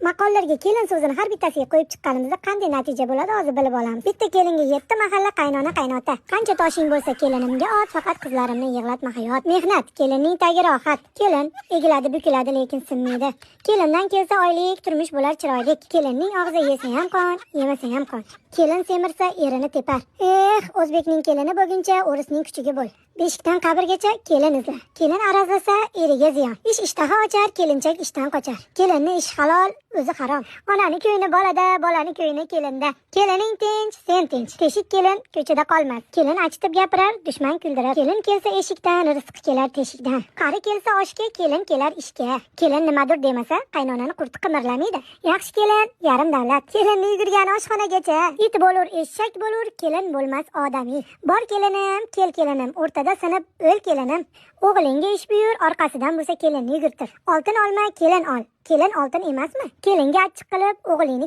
Maqollarga kelin so'zini har bittasiga qo'yib chiqqanimizda qanday natija bo'ladi, hozir bilib olamiz. Bitta kelinga yetti mahalla qaynona, qaynota. Qancha toshing bo'lsa kelinimga ot, faqat qizlarimni yig'latma hayot. Mehnat kelinning tagi rohat. Kelin egiladi, bukiladi, lekin sinmaydi. Kelindan kelsa oylik, turmush bo'lar chiroylik. Kelinning og'zi yesa ham qon, yemasa ham qon. Kelin semirsa erini tepar. Eh, o'zbekning kelini bo'lguncha o'risning kuchugi bo'l. Beshikdan qabrgacha kelin izla. Kelin arazlasa eriga ziyon. Ish ishtaha ochar, kelinchak ishdan qochar. Kelinni ish halol, o'zi harom. Onani ko'ngli bolada, bolani ko'ngli kelinda. Kelining tinch, sen tinch. Teshik kelin ko'chada qolmas. Kelin achitib gapirar, dushman kuldirar. Kelin kelsa eshikdan, rizqi kelar teshikdan. Qari kelsa oshga, kelin kelar ishga. Kelin nimadir demasa, qaynonani qurti qimirlamaydi. Yaxshi kelin yarim davlat. Kelinni yugurgani oshxonagacha. It bo'lur, eshak bo'lur, kelin bo'lmas odamiy. Bor kelinim, kel kelinim, o'rtada sinib o'l kelinim. O'g'lingga ish buyur, orqasidan bo'lsa kelinni yugurtir. Oltin olma, kelin ol. Kelin oltin emasmi? Kelinga achchiq qilib, o'g'lingni